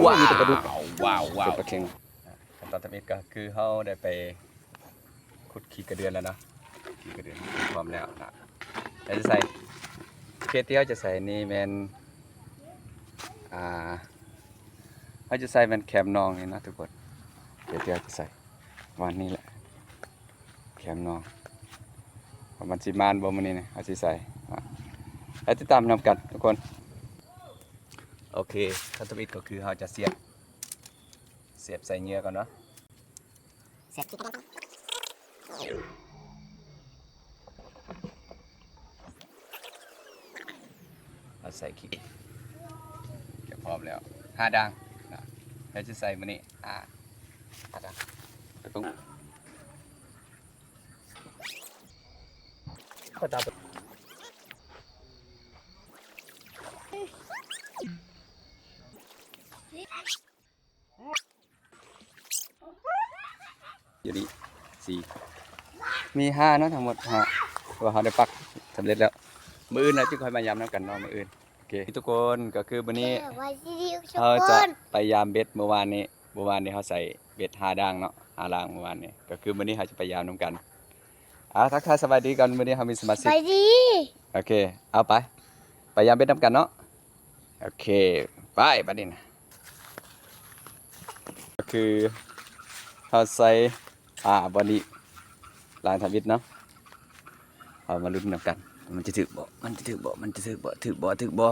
ວ້າວ ມີແຕ່ປາດຸກ ວ້າວ ວ້າວ ເປັນປາເຄັງ. ຂັ້ນຕອນທຳອິດກໍຄືເຮົາໄດ້ໄປຂຸດຂີ້ກະເດືອນແລ້ວເນາະ ຂີ້ກະເດືອນພ້ອມແລ້ວນະ. ເຮົາຈະໃສ່ ເຂດທີ່ເຮົາຈະໃສ່ນີ້ແມ່ນ ອ່າ ເຮົາຈະໃສ່ແມ່ນແຄມໜອງນີ້ນະທຸກຄົນ. ເຂດທີ່ເຮົາຈະໃສ່ ປະມານນີ້ແຫຼະ ແຄມໜອງ. ວ່າມັນຊິມານບໍ່ມື້ນີ້ນະ ເຮົາຊິໃສ່ ໄປຕິດຕາມນຳກັນທຸກຄົນ. ໂອເຄ ຂັ້ນທຳອິດກໍຄືເຮົາຈະສຽບ ສຽບໃສ່ເຫຍື່ອກ່ອນເນາະ ສຽບ ເອົາໃສ່ຂີ້ ກະພ້ອມແລ້ວ ຫ້າດ່າງນະ ເຮົາຈະໃສ່ມື້ນີ້ ຫ້າ ຫ້າດ່າງ ກະຕຸງ ຢູ່ນີ້ ສີ່ ມີຫ້າເນາະ ທັງໝົດຫ້າ ເພາະວ່າເຮົາໄດ້ປັກສຳເລັດແລ້ວ. ມື້ອື່ນເຮົາຈຶ່ງຄ່ອຍມາຢາມນຳກັນເນາະ ມື້ອື່ນ. ໂອເຄ ທຸກຄົນ ກໍຄືມື້ນີ້ ສະບາຍດີທຸກຄົນ ເຮົາຈະໄປຢາມເບັດ. ມື້ວານນີ້ ມື້ວານນີ້ເຮົາໃສ່ເບັດຫ້າດ່າງເນາະ ຫ້າດ່າງມື້ວານນີ້ ກໍຄືມື້ນີ້ເຮົາຈະໄປຢາມນຳກັນ. ອ່າ ທັກທາຍສະບາຍດີກ່ອນ ມື້ນີ້ເຮົາມີສະມາຊິກ ສະບາຍດີ. ໂອເຄ ເອົາໄປ ໄປຢາມເບັດນຳກັນເນາະ. ໂອເຄ ໄປບາດນີ້ນະ ກໍຄືເຮົາໃສ່ ອ່າ ບ່ອນນີ້ ລາງທຳອິດເນາະ. ເຮົາມາລຸ້ນນຳກັນ ມັນຈະຖືກບໍ່ ມັນຈະຖືກບໍ່ ມັນຈະຖືກບໍ່ ຖືກບໍ່ ຖືກບໍ່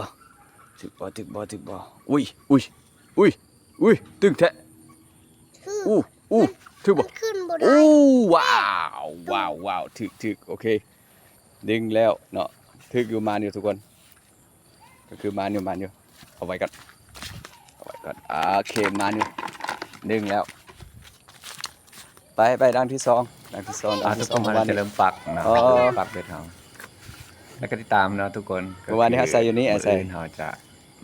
ຖືກບໍ່ ຖືກບໍ່ ຖືກບໍ່. ອຸ້ຍ ອຸ້ຍ ອຸ້ຍ ຕຶງແທ້. ຖືກ ອູ້ ອູ້ ມັນ ຖືກບໍ່ ມັນຂຶ້ນບໍ່ໄດ້. ອູ້ ວ້າວ ວ້າວ ວ້າວ ຖືກ ຖືກ ໂອເຄ ດຶງແລ້ວເນາະ. ຖືກຢູ່ ມານຢູ່ທຸກຄົນ ກໍຄືມານຢູ່ ມານຢູ່ ເອົາໄວ້ກ່ອນ ເອົາໄວ້ກ່ອນ. ໂອເຄ ມານຢູ່ ດຶງແລ້ວ. ໄປ ໄປດ່າງທີສອງ ດ່າງທີສອງ ດ່າງທີສອງ ທຸກຄົນ ເຮົາຈະເລີ່ມປັກເນາະ ເລີ່ມປັກເບັດເຮົາ ແລ້ວກໍຕິດຕາມເນາະທຸກຄົນ. ມື້ວານນີ້ເຮົາໃສ່ຢູ່ນີ້ ໃສ່ ມື້ອື່ນເຮົາຈະ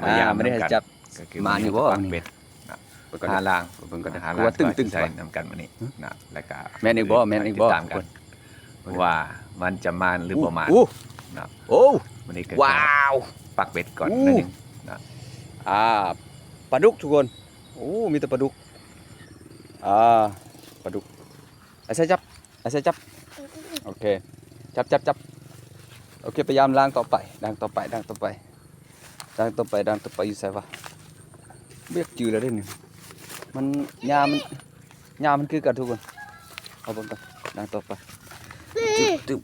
ອ່າ ມາຢາມ ມື້ນີ້ເຮົາຈະຈັບ ກໍຄື ມານຢູ່ບໍ່ ປັກເບັດເນາະ ຫ້າລ່າງ ເບິ່ງກ່ອນ ຫ້າລ່າງ ມາຕຶ້ງໆ ໃສ່ນຳກັນມື້ນີ້ເນາະ. ແລ້ວກໍ ແມ່ນອີກບໍ່ ແມ່ນອີກບໍ່ ຕິດຕາມກັນ ວ່າມັນຈະມານຫຼືບໍ່ມານເນາະ. ໂອ້ ມື້ນີ້ກໍ ວ້າວ ປັກເບັດກ່ອນໜ້ອຍໜຶ່ງເນາະ. ອ່າ ປາດຸກທຸກຄົນ ໂອ້ ມີແຕ່ປາດຸກ. ອ່າ ປາດຸກ ອາໄສຈັບ ອາໄສຈັບ. ໂອເຄ ຈັບ ຈັບ ຈັບ. ໂອເຄ ໄປຢາມລ່າງຕໍ່ໄປ ລ່າງຕໍ່ໄປ ລ່າງຕໍ່ໄປ ລ່າງຕໍ່ໄປ ລ່າງຕໍ່ໄປ ຢູ່ໃສວະ? ບໍ່ຢາກຈື່ແລ້ວເດ້ນີ້ ມັນ ຫຍ້າມັນ ຫຍ້າມັນຄືກັນທຸກຄົນ. ເອົາເບິ່ງກ່ອນ ລ່າງຕໍ່ໄປ ຕຶບ ຕຶບ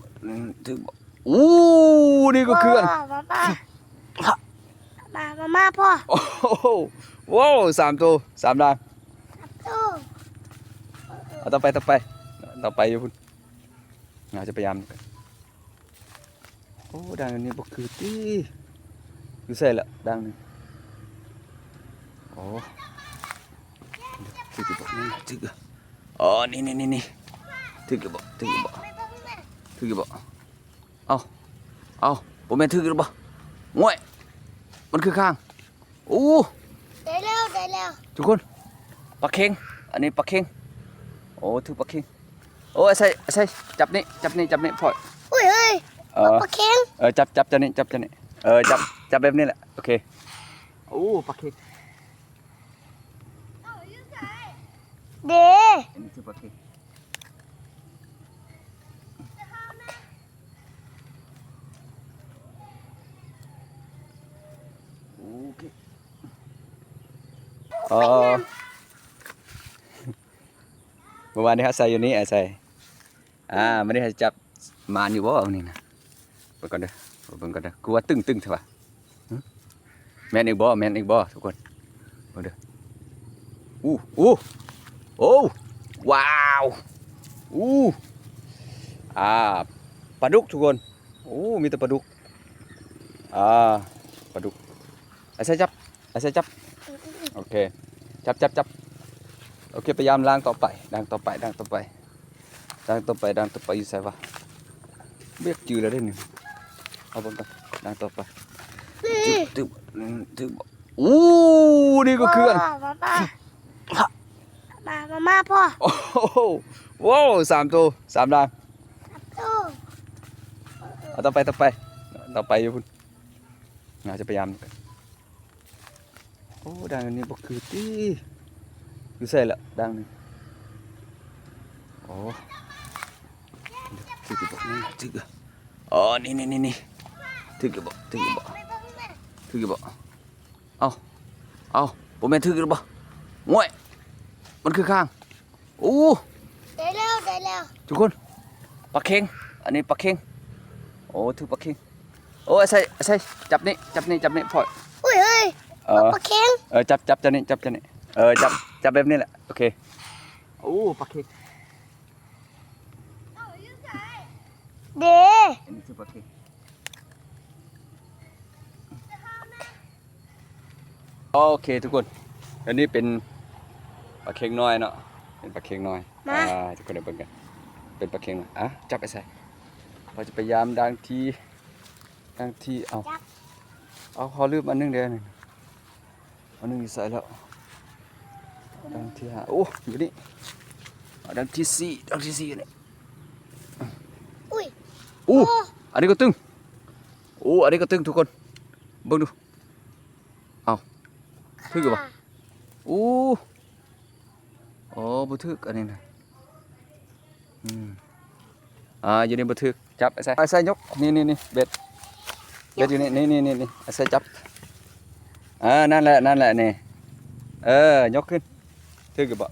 ຕຶບ. ໂອ້ ນີ້ກໍຄືກັນ ມາ ມາ ມາ ມາ ພໍ່. ໂອ້ໂຫ ວ້າວ ສາມໂຕ ສາມດ່າງ ສາມໂຕ. ເອົາຕໍ່ໄປ ຕໍ່ໄປ ຕໍ່ໄປຢູ່ພຸ້ນ ເຮົາຈະພະຍາຍາມ. ໂອ້ ດ່າງນີ້ບໍ່ຄືຕິ ຢູ່ໃສລະດ່າງນີ້? ໂອ້ ຖືກຢູ່ບໍ່ ຖືກຢູ່ ອໍ ນີ້ ນີ້ ນີ້ ຖືກຢູ່ບໍ່ ຖືກຢູ່ບໍ່ ຖືກຢູ່ບໍ່? ເອົ້າ ເອົ້າ ບໍ່ແມ່ນຖືກຢູ່ບໍ່? ໂອ້ຍ ມັນຄືຂ້າງ. ໂອ້ ໄດ້ແລ້ວ ໄດ້ແລ້ວ ທຸກຄົນ ປາເຄັງ ອັນນີ້ປາເຄັງ. ໂອ້ ຖືກປາເຄັງ. ໂອ້ ອາໄສ ອາໄສ ຈັບນີ້ ຈັບນີ້ ຈັບນີ້ ພໍ່. ອຸ້ຍ ເອີຍ ເອີ ປາເຄັງ. ເອີ ຈັບ ຈັບ ຈັບນີ້ ຈັບ ຈັບນີ້ ເອີ ຈັບ ຈັບແບບນີ້ແຫຼະ. ໂອເຄ ໂອ້ ປາເຄັງ ເດ້ ອັນນີ້ຄືປາເຄັງ. ໂອເຄ ເອີ ມື້ວານນີ້ເຮົາໃສ່ຢູ່ນີ້ ອາໄສ ອ່າ ມື້ນີ້ເຮົາຊິຈັບ ມານຢູ່ບໍ່ມື້ນີ້ນະ? ເບິ່ງກ່ອນເດີ ເບິ່ງກ່ອນເດີ ຄືວ່າຕຶ້ງໆ ແທ້ວະ. ຫຶ ແມ່ນອີກບໍ່ ແມ່ນອີກບໍ່ທຸກຄົນ? ເບິ່ງເດີ ອູ້ ອູ້ ໂອ້ ວ້າວ ອູ້ ອ່າ ປາດຸກທຸກຄົນ. ໂອ້ ມີແຕ່ປາດຸກ ອ່າ ປາດຸກ. ອາໄສຈັບ ອາໄສຈັບ. ໂອເຄ ຈັບ ຈັບ ຈັບ. ໂອເຄ ພະຍາຍາມລ່າງຕໍ່ໄປ ລ່າງຕໍ່ໄປ ລ່າງຕໍ່ໄປ ລ່າງຕໍ່ໄປ ລ່າງຕໍ່ໄປ. ຢູ່ໃສວະ? ບໍ່ຢາກຈື່ແລ້ວເດ້ນີ້ ເອົາເບິ່ງກ່ອນ ລ່າງຕໍ່ໄປ. ຕຶບ ຕຶບ ຕຶບ. ໂອ້ ນີ້ກໍຄືກັນ ມາ ມາ ມາ ພໍ່. ໂອ້ໂຫ ວ້າວ ສາມໂຕ ສາມດ່າງ ສາມໂຕ. ເອົາຕໍ່ໄປ ຕໍ່ໄປ ຕໍ່ໄປຢູ່ພຸ້ນ ເຮົາຈະພະຍາຍາມ. ໂອ້ ດ່າງອັນນີ້ບໍ່ຄືຕິ ຢູ່ໃສລະດ່າງນີ້? ໂອ້ ຖືກຢູ່ບໍ່? ຖືກຢູ່. ອໍ ນີ້ໆໆ ຖືກຢູ່ບໍ່? ຖືກຢູ່ບໍ່? ຖືກຢູ່ບໍ່? ເອົ້າ ເອົ້າ ບໍ່ແມ່ນຖືກຢູ່ບໍ່? ໂອ້ຍ ມັນຄືຂ້າງ. ໂອ້ ໄດ້ແລ້ວ ໄດ້ແລ້ວ ທຸກຄົນ ປາເຄັງ ອັນນີ້ປາເຄັງ. ໂອ້ ຖືກປາເຄັງ. ໂອ້ ອາໄສ ອາໄສ ຈັບນີ້ ຈັບນີ້ ຈັບນີ້ ພໍ່. ອຸ້ຍ ເອີຍ ເອີ ປາເຄັງ ເອີ ຈັບ ຈັບ ຈັບນີ້ ຈັບ ຈັບນີ້ ເອີ ຈັບ ຈັບແບບນີ້ແຫຼະ. ໂອເຄ. ໂອ້ ປາເຄັງ ເດ້ ອັນນີ້ຄືປາເຄັງ. ໂອເຄທຸກຄົນ ອັນນີ້ເປັນປາເຄັງນ້ອຍເນາະ ເປັນປາເຄັງນ້ອຍ. ມາ ອ່າ ທຸກຄົນໄດ້ເບິ່ງກັນ ເປັນປາເຄັງນ້ອຍ. ອ່ະ ຈັບໄປໃສ່ ເຮົາຈະໄປຢາມດ່າງທີ ດ່າງທີ ເອົາ ຈັບ ເອົາ ເຮົາລືມອັນໜຶ່ງເດ້ ອັນໜຶ່ງຢູ່ໃສແລ້ວ? ດ່າງທີຫ້າ ໂອ້ ຢູ່ນີ້. ດ່າງທີສີ່ ດ່າງທີສີ່ນີ້. ອຸ້ຍ ໂອ້ ໂອ້ ອັນນີ້ກໍຕຶງ. ໂອ້ ອັນນີ້ກໍຕຶງທຸກຄົນ ເບິ່ງດູ. ເອົ້າ ຖືກຢູ່ບໍ່? ໂອ້ ໂອ້ ບໍ່ຖືກອັນນີ້ນະ. ອືມ ອ່າ ຢູ່ນີ້ບໍ່ຖືກ. ຈັບ ອາໄສ ອາໄສຍົກ ນີ້ໆໆ ເບັດ ເບັດຢູ່ນີ້ ນີ້ໆໆ ອາໄສຈັບ. ເອີ ນັ້ນແຫຼະ ນັ້ນແຫຼະ ນີ້ ເອີ ຍົກຂຶ້ນ. ຖືກຢູ່ບໍ່?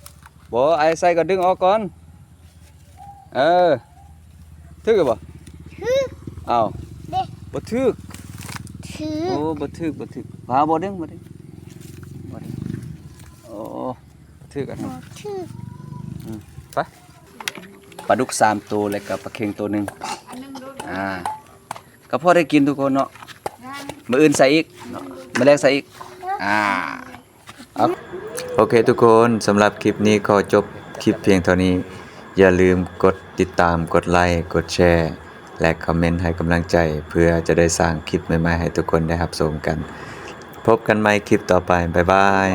ບໍ່ ອາໄສກໍດຶງອອກກ່ອນ. ເອີ ຖືກຢູ່ບໍ່? ຖືກ. ເອົ້າ ເດ້ ບໍ່ຖືກ. ຖືກ. ໂອ້ ບໍ່ຖືກ ບໍ່ຖືກ. ມາ ບໍ່ດຶງ ບໍ່ດຶງ ບໍ່ດຶງ. ໂອ້ ບໍ່ຖືກອັນນັ້ນ ບໍ່ຖືກ. ອືມ ໄປ ປາດຸກສາມໂຕ ແລ້ວກໍປາເຄັງໂຕໜຶ່ງ. ອ່າ ກໍພໍໄດ້ກິນທຸກຄົນເນາະ. ມື້ອື່ນໃສ່ອີກເນາະ ມື້ແລງໃສ່ອີກ. ອ່າ ໂອເຄທຸກຄົນ ສຳລັບຄລິບນີ້ຂໍຈົບຄລິບພຽງເທົ່ານີ້. ຢ່າລືມກົດຕິດຕາມ ກົດໄລ ກົດແຊ ແລະ ຄອມເມັນໃຫ້ກຳລັງໃຈ ເພື່ອຈະໄດ້ສ້າງຄລິບໃໝ່ໆໃຫ້ທຸກຄົນໄດ້ຮັບຊົມກັນ. ພົບກັນໃໝ່ຄລິບຕໍ່ໄປ. ບາຍບາຍ.